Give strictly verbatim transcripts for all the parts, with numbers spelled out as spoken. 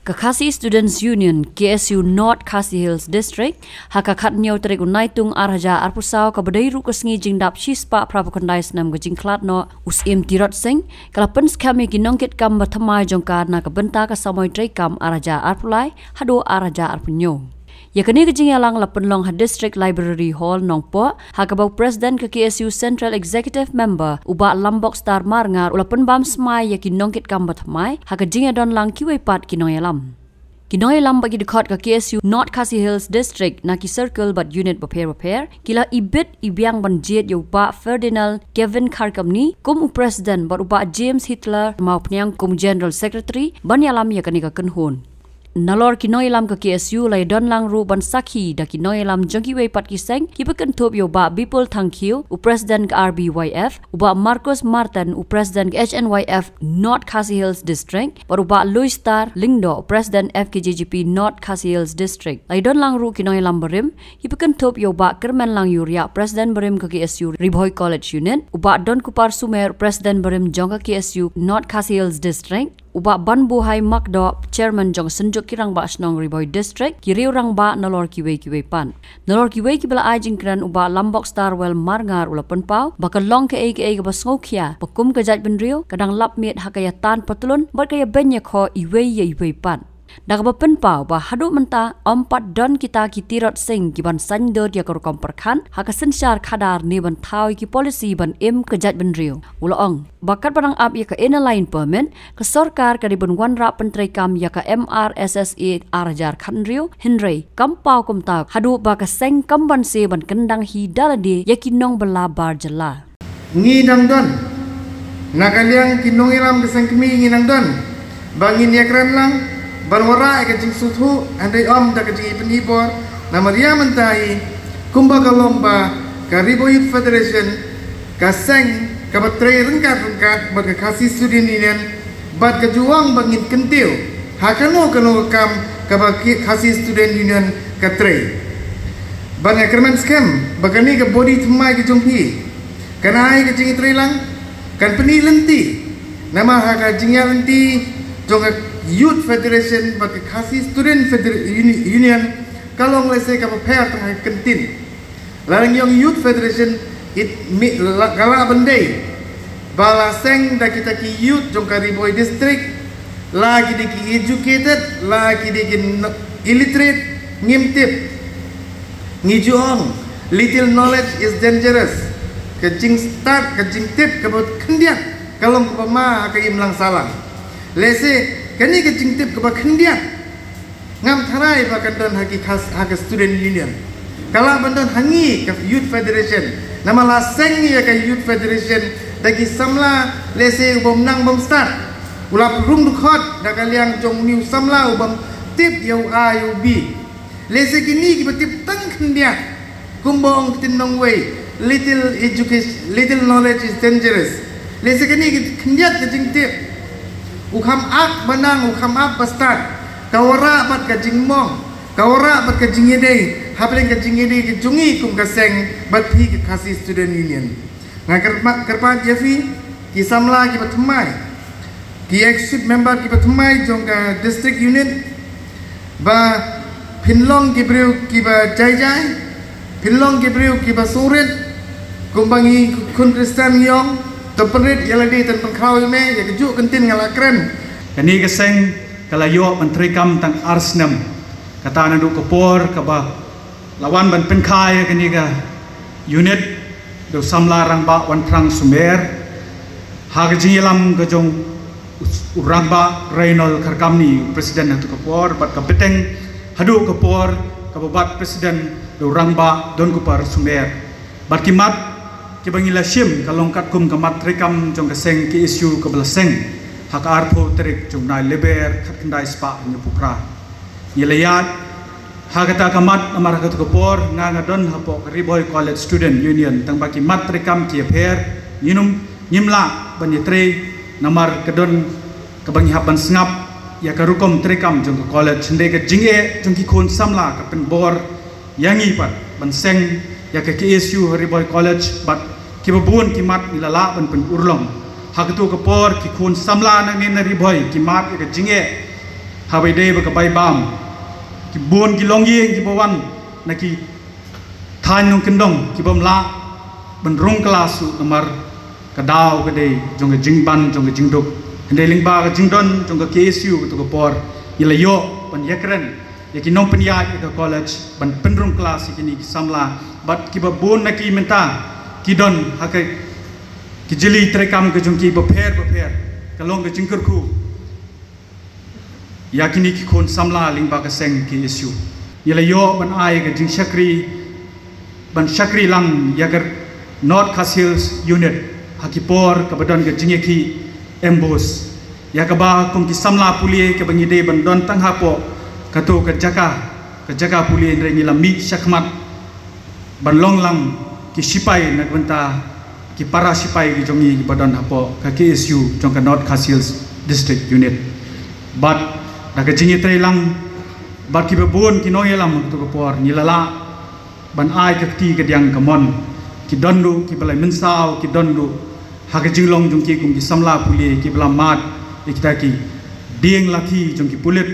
Ka Khasi Students Union, K S U North Khasi Hills District, ha ka khathynñiew tarik u Naitung ar hajar arphew saw, kaba dei ruh ka sngi jingdap shispah phraphew khyndai snem ka jingkhlad noh u Syiem Tirot Sing, ka la pynskhem ïa ki nongkitkam ba thymmai jong ka na ka bynta ka samoi treikam ar hajar arphew lai haduh ar hajar arphew hynñiew. Ïa kane ka jingïalang la pynlong ha District Library Hall, Nongpoh, ha kaba u President ka K S U Central Executive Member u Bah Lambokstar Marngar u la pynbam smai ïa ki nongkitkam ba thymmai, ha ka jingïadonlang kiwei pat ki nongïalam. Ki nongïalam bad ki dkhot ka K S U North Khasi Hills District na ki circle bad unit bapher bapher ki la ibit ibiang ban jied ïa u Bah Ferdinand Kevin Kharkamni kum u President bad u Bah James Hitler Mawphniang kum u General Secretary ban ïalam ïa kane ka kynhun. Nalor ki nongïalam ka K S U la ïadonlang ruh ban sakhi da ki nongïalam jong kiwei pat ki seng, kiba kynthup ïa u Bah Bipul Thangkhiew, u President ka R B Y F, u Bah Marcus Martin, u President ka H N Y F North Khasi Hills District, bad u Bah Louis Star Lyngdoh, u President F K J G P North Khasi Hills District. La ïadonlang ruh ki nongïalam barim, kiba kynthup ïa u Bah Kyrmenlang Ïuriah, President barim ka K S U Ri Bhoi College Unit, u Bah Donkupar Sumer, President barim jong ka K S U North Khasi Hills District, u Bah Banbuhai Makdoh, Chairman jong ka Synjuk ki Rangbah Shnong Ri Bhoi District, ki riew rangbah nalor kiwei kiwei pat. Nalor kiwei kiba la ai jingkren, u Bah Lambokstar Well Marngar u la pynpaw ba ka long kaei kaei kaba sngewkhia ba kum ka jaitbynriew ka dang lap miet ha ka ïatan patlun bad ka ïabeiñ ïakhoh iwei ïa iwei pat. Da kaba pynpaw ba haduh mynta ym pat don kita ki Tirot Sing kiban saiñdur ïa ka rukom pyrkhat ha ka synshar khadar ne ban thaw ïa ki policy ban im ka jaitbynriew. U la ong ba katba dang ap ïa ka Inner Line Permit, ka sorkar ka dei ban wanrah pyntreikam ïa ka M R S S A ar hajar khathynriew, hynrei kam paw kumta haduh ba ka seng kam banse ban kyndang hi da lade ïa ki nongbylla bar jylla. Ngi dang don, na ka liang ki nongïalam ka seng kmie, ngi dang don ba ngin ïakren lang ban wanrah ïa ka jingsngewthuh, hynrei ym da ka jingïapyni bor. Namar ïa mynta hi, kumba ka long ba ka Ri Bhoi Youth Federation, ka seng kaba trei ryngkat ryngkat bad ka Khasi Student Union, bad ka ju ong ba ngin kyntiew ha kano kano ka kam kaba ki Khasi Student Union ka trei. Bad nga kyrmen skhem ba kane ka body thymmai ka jong phi kan ai ka jingïatreilang, kan pyni lynti. Namar ha ka jingïalynti jong ka Youth Federation bad ka Khasi Student Feder-, Uni-, Union, ka long lehse kaba pher tang ha ka kyntien. Lada ngi ong Youth Federation, it mi-, la, ka lah ban dei ba la seng da kita ki youth jong ka Ri Bhoi District, la ki dei ki educated, la ki dei ki n-, illiterate, ngim tip. Ngi ju ong, little knowledge is dangerous. Ka jingstad, ka jingtip kaba khyndiat ka long kaba ma ha ka imlang sahlang. Lehse kane ka jingtip kaba khyndiat ngam tharai ba kan don ha ki Khas-, ha ka Student Union. Ka lah ban don ha ngi ka Youth Federation. Namar la seng ïa ka Youth Federation da ki samla, lehse u bym nang bym stad, u la rung dkhot da ka liang jong une u samla u bym tip ïa u A ïa u B. Lehse kine kiba tip tang khyndiat, kumba ong ktien nongwei, little education, little knowledge is dangerous. Lehse kane ki khyndiat ka jingtip, u kham ak ba nang, u kham ak ba stad, ka wanrah bad ka jingmong, ka wanrah bad ka jingïadei hapdeng ka jingïadei ka jong ngi kum ka seng bad phi ka Khasi Student Union. Nga kyrpa-, kyrpad ïa phi ki samla kiba thymmai, ki executive member kiba thymmai jong ka district unit, ba phin long ki briew kiba jai jai, phin long ki briew kiba sngewrit. Kumba ngi khun Khristan ngi ong, to pynrit ïa lade, to pynkhraw ïa me. Ïa kajuh ka ktien nga la kren. Kane ka seng ka la ïoh ban treikam tang ar snem. Kata naduh ka por kaba la wan ban pynkha ïa kane ka unit da u samla rangbah Wanphrang Sumer, ha ka jingïalam ka jong u, u rangbah Reynold Kharkamni, u president ha tu ka por, bad ka bteng haduh ka por kaba bat president da u rangbah Donkupar Sumer. Bad ki mat kiba ngi la shim ka long katkum ka mat treikam jong ka seng K S U kaba la seng ha ka arphew tarik jong u bnai Lber khatkhyndai spah hynñiewphew phra. Ngi la ïaid ha kata ka mat namar ha katu ka por nga, nga don hapoh ka Ri Bhoi College Student Union, tang ba ki mat treikam ki ïapher, ngim, ngim lah ban ïatrei namar ka don kaba ngi hap ban sngap ïa ka rukom treikam jong ka college. Hynrei ka jingeh jong ki khun samla ka pynbor ïa ngi pat ban seng ïa ka K S U ha Ri Bhoi College, bad kiba bun ki mat ngi la lah ban pynurlong. Ha katu ka por ki khun samla nangne na Ri Bhoi ki mad ïa ka jingeh Haba ïadei bad ka bai bam, ki bun ki longïing kiba wan na ki thaiñ nongkyndong ki bym lah ban rung klas shuh namar ka daw ka dei jong ka jingban jong ka jingduk. Hynrei lyngba ka jingdon jong ka K S U kato ka por, ngi la ïoh ban ïakren ïa ki nongpynïaid ïa ka college ban pynrung klas ïa kine ki samla, bad kiba bun na ki mynta ki don ha ka, ki jylli treikam ka jong ki bapher bapher. Ka long ka jingkyrkhu ïa kine ki khun samla lyngba ka seng K S U. Ngi la ïoh ban ai ka jingshakri, ban shakri lang ïa ka North Khasi Hills Unit ha ki por kaba don ka jingïakhih ambush, ïa kaba kum ki samla pule kaba ngi dei ban don tang hapoh kato ka jaka, ka jaka pule, hynrei ngi la mih shakhmat ban long lang ki shipai na ka bynta ki para shipai ki jong ngi kiba don hapoh ka K S U jong ka North Khasi Hills District Unit. Bad da ka jingïatreilang bad kiba bun ki nongïalam ha kato ka por, ngi la lah ban ai ka kti kadiang kamon. Ki don ruh kiba la mynsaw, ki don ruh ha ka jinglong jong ki kum ki samla pule kiba la mad ïa kita ki dieng lathi jong ki pulit,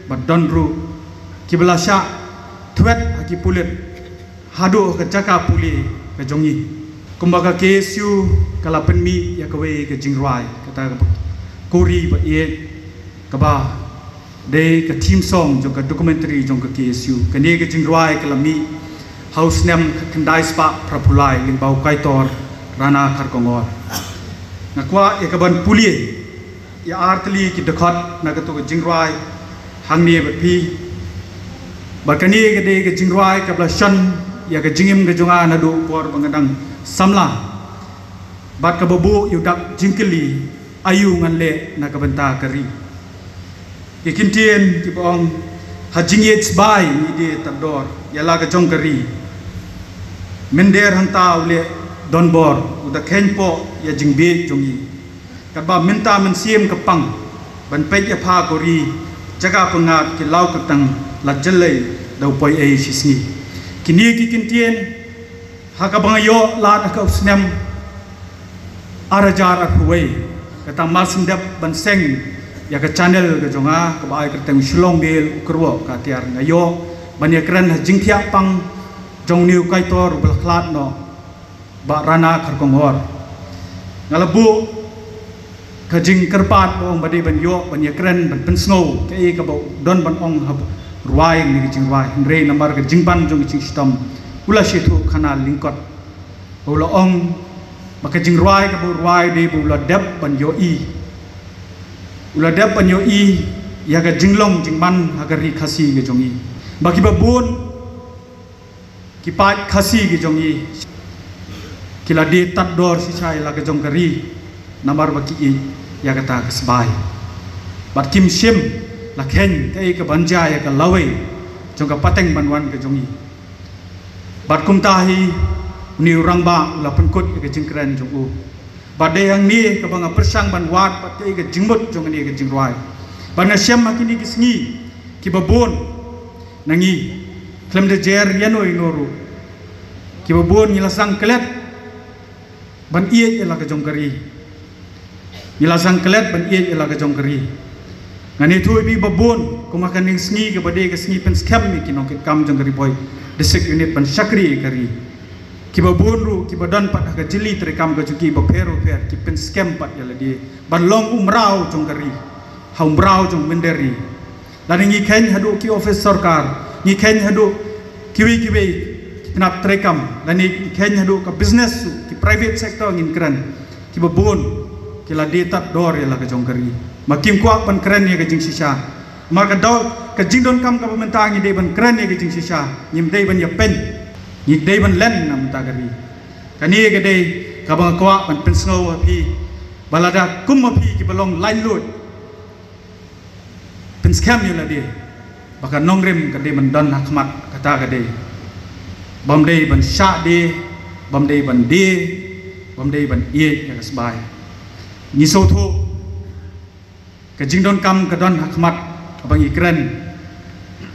bad don ruh kiba la shah thwet ha ki pulit haduh ka jaka pule ka jong ngi. Kumba ka K S U ka la pynmih ïa kawei ka jingrwai, kata kaba ka ri ba ïeit, kaba dei ka theme song jong ka documentary jong ka K S U. Kane ka jingrwai ka la mih ha u snem khyndai spah phra phew lai lyngba u Kaitor Rana Kharkongor. Nga kwah ïa ka ban pule ïa ar tylli ki dkhot na kato ka jingrwai hangne bad phi. Bad kane ka dei ka jingrwai kaba la shon ïa ka jingim ka jong nga naduh por ba nga dang samla, bad kaba buh ïa u dak jingkylli, aïu ngan leh na ka bynta ka ri. Ki kyntien kiba ong, ha jingïeit sbai ngi die tad dor ïa la ka jong ka ri. Mynder hangta u leh donbor, u da kheiñ poh ïa jingbieit jong ngi. Katba mynta mynsiem ka pang ban peit ïa pha ko ri, jaka pyngngad ki law kyrteng, la jyllei da u poi ei shisngi. Kine ki kyntien ha kaba nga ïoh lad ha ka u snem ar hajar arphew wei, kata mar shen dep ban seng ïa ka channel ka jong nga kaba ai kyrteng Shillong Mail, u kyrwoh ka tiar, nga ïoh ban ïakren ha jingthiah pang jong une u Kaitor uba la khlad noh, Bah Rana Kharkongor. Nga la buh ka jingkyrpad ba ong ba dei ban ïoh ban ïakren ban pynsngew kaei kaba u don ban ong haba u rwai kane ka jingrwai, hynrei namar ka jingban jong ka jingshitom u la shu ïathuh khana lyngkot. Ba u la ong ba ka jingrwai kaba u rwai dei ba u la dep ban ïohi, u la dep ban ïohi ïa ka jinglong jingman ha ka ri Khasi ka jong ngi. Ba kiba bun ki paid Khasi ki jong ngi ki la die tad dor shisha ïa la ka jong ka ri namar ba ki ïeit ïa kata ka sbai. Bad kim shym la kheiñ kaei ka ban jia ïa ka lawei jong ka pateng ban wan ka jong ngi. Bad kumta hi une u rangbah u la pynkut ïa ka jingkren jong u. Bad dei hangne kaba nga pyrshang ban wad bad kaei ka jingmut jong kane ka jingrwai. Bad nga shem ha kine ki sngi kiba bun na ngi, khlem da jer ïano ïano ruh, kiba bun ngi la sdang klet ban ïeit ïa la ka jong ka ri. Ngi la sdang klet ban ïeit ïa la ka jong ka ri. Ngan ïathuh ïa phi ba bun, kum ha kane ka sngi kaba dei ka sngi pynskhem ïa ki nongkitkam jong ka Ri Bhoi District Unit ban shakri ïa ka ri. Kiba bun ruh kiba don pat ha ka jylli treikam ka jong ki bapher bapher ki pynskhem pat ïa lade ban long u mraw jong ka ri, ha u mraw jong mynder ri. Lane ngi kheiñ haduh ki office sorkar, ngi kheiñ haduh kiwei kiwei ki tnat treikam, lane ngi kheiñ haduh ka business, ki private sector ngin kren. Kiba bun ki la die tad dor ïa la ka jong ka ri. Ma kim kwah ban kren ïa ka jingshisha. Ma ka daw ka jingdonkam kaba mynta ngi dei ban kren ïa ka jingshisha, ngim dei ban ïa peiñ, ngi dei ban len na mynta ka ri. Kane ka dei kaba nga kwah ban pynsngew ha phi, ba lada kum ma phi kiba long laitluid, pynskhem ïa lade ba ka nongrim ka dei ban don ha khmat, kata ka dei. Bym dei ban shah die, bym dei ban die, bym dei ban ïeit ïa ka sbai. Ngi sngewthuh ka jingdonkam ka don ha khmat kaba ngi kren,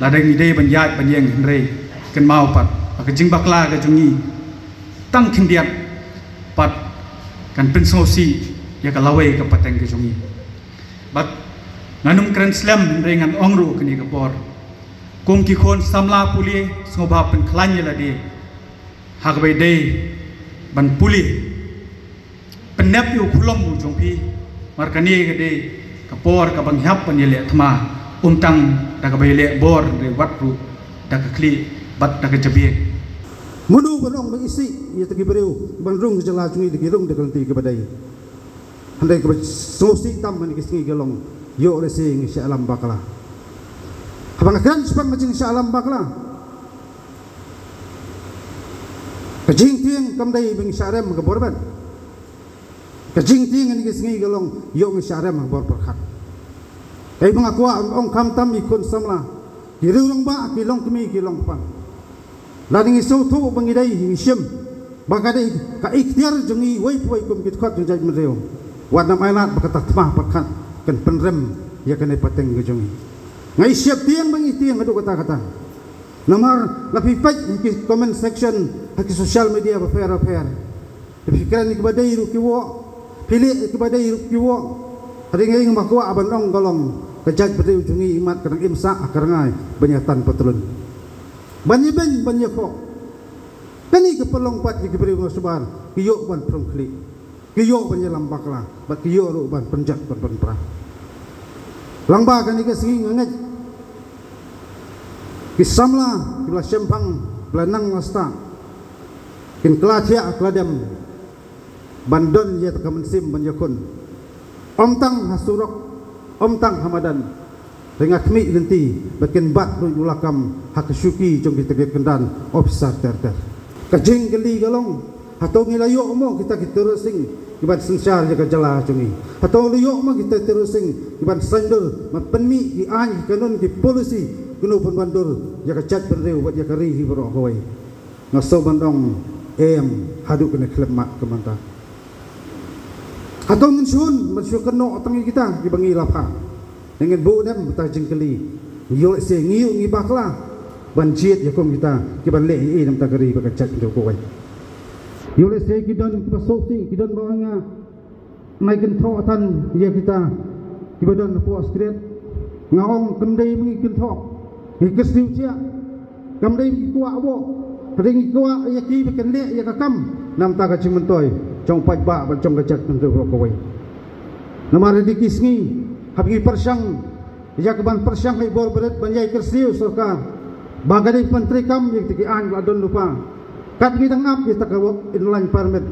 lada ngi dei ban ïaid ban ïeng, hynrei kynmaw pat ba ka jingbakla ka jong ngi tang khyndiat pat kan pynsngewsih ïa ka lawei ka pateng ka jong ngi. Bad Ngan ym kren slem hynrei ngan ong ruh kane ka por. Kum ki khun samla pule, sngewbha pynkhlaiñ ïa lade ha kaba ïadei ban pule. Pynnep ïa u khulom u jong phi. Namar kane ka dei ka por kaba ngi hap ban ïaleh thma, ym tang da kaba ïaleh bor hynrei wat ruh da ka khlieh bad da ka jabieng. Mano ban ong ba isih ïa kita ki briew ban rung ka jylla jong ngi da ki rung da ka lynti kaba dei. Hynrei kaba sngewsih tam ha kine ki sngi ka long, ïoh lehse ngi shah lam bakla. Haba nga kren shaphang ka jingshah lam bakla, ka jingtieng kam dei ba ngi shah rem ha ka bor ban. Ka jingtieng ha kine ki sngi ka long, ïoh ngi shah rem ha ka bor pyrkhat. Kaei ba nga kwah ong, khamtam ïa ki khun samla, ki riew rangbah, ki longkmie, ki longkpa. Lada ngi sngewthuh ba ngi dei, ngi shim ba ka dei ka iktiar jong ngi iwei pa iwei kum ki dkhot jong jaitbynriew, wat nym ailad ba kata ka thma pyrkhat kan pynrem ïa kane ka pateng ka jong ngi. Nga ïa sheptieng ba ngi tieng haduh katta katta. Namar lada phi peit ha ki comment section ha ki social media bapher bapher, lada phi kren ïa kiba dei ruh ki wad, phi leh ïa kiba dei ruh ki wad. Hynrei nga ïa nga kwah ban ong ka long, ka jaitbynriew jong ngi imat ka dang im sah ha ka rngai ban ïa tan patlun, ban ïa beiñ, ban ïa khoh. Kane ka pynlong pat ïa ki briew na shabar ki ïoh ban pynkhlieh, ki ïoh ban ïalam bakla bad ki ïoh ruh ban pynjot ban pynpra. Lyngba kane ka sngi nga ngeit ki samla kiba la shemphang, ba la nang la stad, kin kylla thiah kylla dem ban don ïa ka mynsiem ban ïakhun, ym tang ha surok, ym tang ha madan. Hynrei nga khmih lynti ba kin bat ruh ïa u lakam ha ka shuki jong kita ki kyndan ophisar ter ter. Ka jingkylli ka long, hato ngi la ïoh mo kita ki terrorist kiban synshar ïa ka jylla jong ngi? Hato ngi la ïoh mo kita terrorist kiban saiñdur ban pynmih ki aiñ, ki kanun, ki polisi, kano ban wandur ïa ka jaitbynriew bad ïa ka ri hi baroh kawei? Nga sngew ban ong em, haduh kane ka khyllipmat ka mynta. Hato ngin shu hun ban shu kynnoh tang ïa kita kiba ngi la phah? Ngin buh ne em, kata ka jingkylli. Ïoh lehse ngi ïoh ngi bakla ban jied ïa kum kita kiban leh ei ei na ka bynta ka ri bad ka jaitbynriew kawei. Ïoh lehse ki don kiba sngewsih, ki don ba ong nga, nai kynthoh than ïa kita kiba don hapoh Secret. Nga ong kam dei ba ngi kynthoh, ngi kyrsiew thiah. Kam dei ba ngi kwah bok, hynrei ngi kwah ïa ki ba kin leh ïa ka kam na ka bynta ka jingmyntoi jong u paidbah bad jong ka jaitbynriew baroh kawei. Namar ha kine ki sngi haba ngi pyrshang ïa kaban pyrshang ha i bor barit ban ïai kyrsiew sorkar ba ka dei ban treikam ïa kita ki aiñ ba la don lypa. Kat ngi dang ap ïa kata ka work inline permit,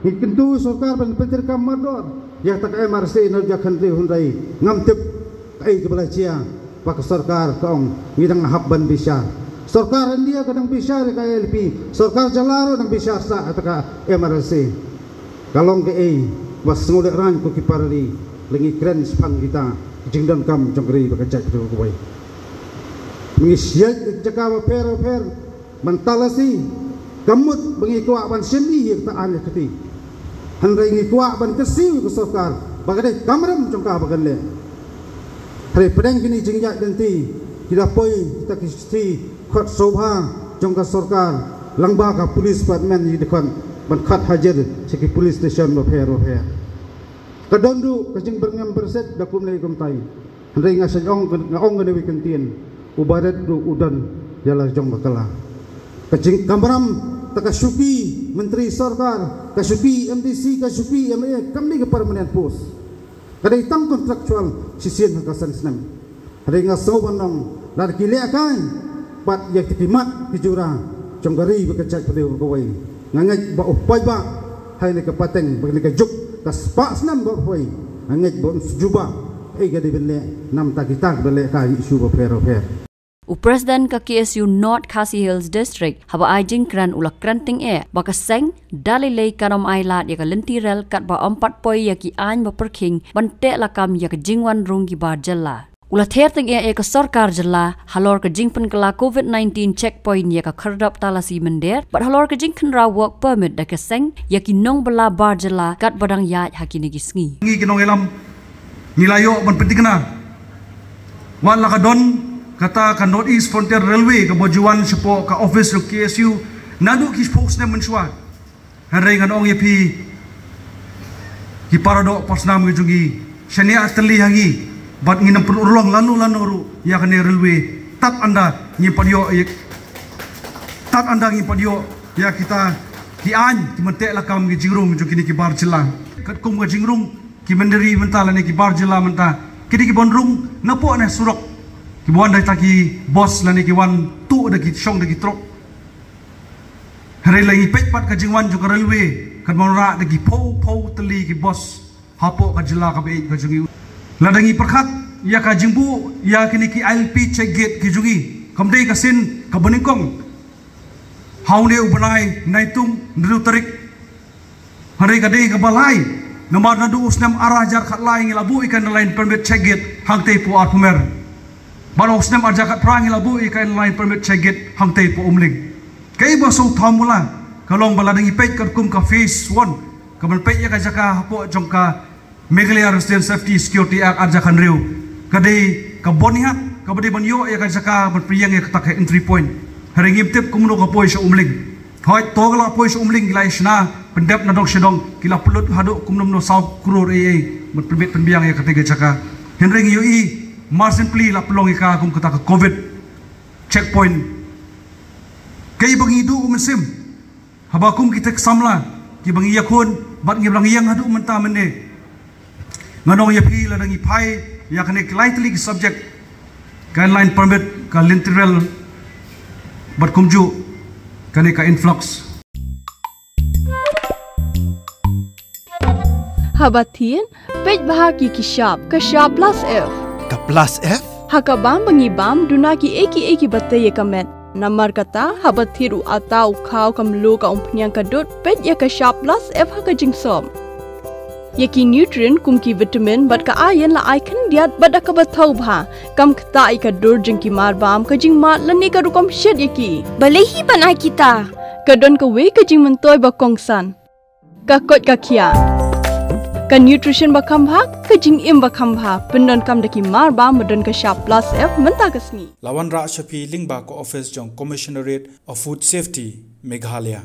ngi kyntu sorkar ban pyntreikam mardor ïa kata ka M R S A na ka khyndew, hynrei ngam tip kaei kaba la jia ba ka sorkar ka ong ngi dang hap ban bishar. Sorkar India ka dang bishar ïa ka I L P, sorkar jylla ruh dang bishar sah ïa kata ka M R S A. Ka long kaei ba sngewlehrain ko ki para ri, lada ngi kren shaphang kita ki jingdonkam jong ka ri bad ka jaitbynriew kawei. Ngi shait ïa ki jaka bapher bapher ban talasi, ka mut ba ngi kwah ban shim ïa kata aiñ ïa ka kti. Hynrei ngi kwah ban kyrsiew ïa ka sorkar ba ka dei ka kamram jong ka ba kan leh. Hynrei pdeng kine ki jingïaid lynti, ki la poi kita ki shithi khot sngewbha jong ka sorkar lyngba ka police department, ïa ki dkhot ban khot hajir sha ki police station bapher bapher. Ka don ruh ka jingbyrngem byrset da kumne kumtai. Hynrei nga sa ong, nga ong kane ka kyntien, u barit ruh u don ïa la jong ka kylla. Ka jingkamram, kata ka shuki myntri sorkar, ka shuki M D C, ka shuki M L A kam dei ka permanent post. Ka dei tang contractual, shisien ha ka san snem. Hynrei nga sngew ban ong, lada ki lehkai pat ïa kita ki mat ki jura jong ka ri bad ka jaitbynriew kawei, nga ngeit ba u paidbah ha kane ka pateng bad kane ka juk ka spah snem baroh kawei, nga ngeit ba un sa jubab kaei ka dei ban leh na ka bynta kita kiba lehkai ïa ki issue bapher bapher. U President ka K S U North Khasi Hills District, haba ai jingkren u la kren tyngeh ba ka seng da lei lei kan ym ailad ïa ka lynti rel katba ym pat poi ïa ki aiñ ba pyrkhing ban teh lakam ïa ka jingwan rung ki bar jylla. U la ther tyngeh ïa ka sorkar jylla halor ka jingpynkylla COVID nineteen checkpoint ïa ka khyrdop talasi mynder bad halor ka jingkhynraw work permit da ka seng ïa ki nongbylla bar jylla katba dang ïaid ha kine ki sngi. Ngi ki nongïalam ngi la ïoh ban pynthikna, wat la ka don kata ka North East Frontier Railway kaba ju wan shapoh ka office jong K S U naduh ki shiphew snem mynshuwa. Hynrei ngan ong ïa phi, ki paradoh parsnam ki jong ngi, shaniah tylli ha ngi. Bad ngin ym pynurlong lano lano ruh ïa kane railway tad ynda ngim pat ïoh ïa, tad ynda ngim pat ïoh ïa kita ki aiñ ki ban teh lakam ki jingrung jong kine ki bar jylla. Katkum ka jingrung ki mynder mynta lane ki bar jylla mynta, ki dei ki ban rung napoh ne surok, ki ban wan da kita ki bos lane ki wan tuh da ki shong da ki trok. Hynrei lada ngi peit pat ka jingwan jong ka railway, kan wanrah da ki phew phew tylli ki bos hapoh ka jylla kaba ïeit ka jong ngi. Lada ngi pyrkhat ïa ka jingbuh ïa kine ki I L P check gate ki jong ngi, kam dei ka sien kaba nyngkong ha une u bnai Naitung, hynriew tarik. Hynrei ka dei kaba lai, namar naduh u snem ar hajar khatlai ngi la buh ïa ka Inner Line Permit check gate hangtei hapoh Arphumer. Bad u snem ar hajar khatphra ngi la buh ïa ka Inner Line Permit check gate hangtei hapoh Umling. Kaei ba sngewthuh mula ka long ba lada ngi peit katkum ka phase one, ka ban peit ïa ka jaka hapoh jong ka Meghalaya Resident Safety Security Act ar hajar khathynriew, ka dei ka bun ïa kaba dei ban ïoh ïa ka jaka ban pynïeng ïa kata ka entry point. Hynrei ngim tip kumno ka poi sha Umling. Hooid, to ka la poi sha Umling, ki la ïa shna pyndep na dong sha dong, ki la pynlut haduh kumno kumno saw klur ei ei ban pynbit pynbiang ïa kata ka jaka. Hynrei ngi ïohi mar syn pli la pynlong ïa ka kum kata ka covid checkpoint. Kaei ba ngi duh mynsiem, haba kum kita ki samla kiba ngi ïakhun bad ngi ba ngi ïeng haduh mynta mynne. Ngan ong ïa phi, lada ngi phai ïa kane ki lai tylli ki subject, ka Inner Line Permit, ka lynti rel, bad kumjuh kane ka influx. Haba thied, peit bha ïa ki shap, ka shap plus F. Ka plus F? Ha ka bam ba ngi bam, duna kiei kiei kiba tei ïa ka met. Namar kata, haba thied u atta, u khaw, ka mluh, ka umphniang, ka dud, peit ïa ka shap plus F ha ka jingsop. Ïa ki nutrient kum ki vitamin bad ka iron la ai khyndiat bad da kaba thaw bha. Kam ktah ïa ka dur jong ki marbam, ka jingmad lane ka rukom shet ïa ki. Balei hi ban ai kita? Ka don kawei ka jingmyntoi ba kongsan. Ka koit ka khiah. Ka nutrition ba kham bha, ka jingim ba kham bha. Pyndonkam da ki marbam ba don ka shap plus F mynta ka sngi. La wanrah sha phi lyngba ka office jong Commissionerate of Food Safety, Meghalaya.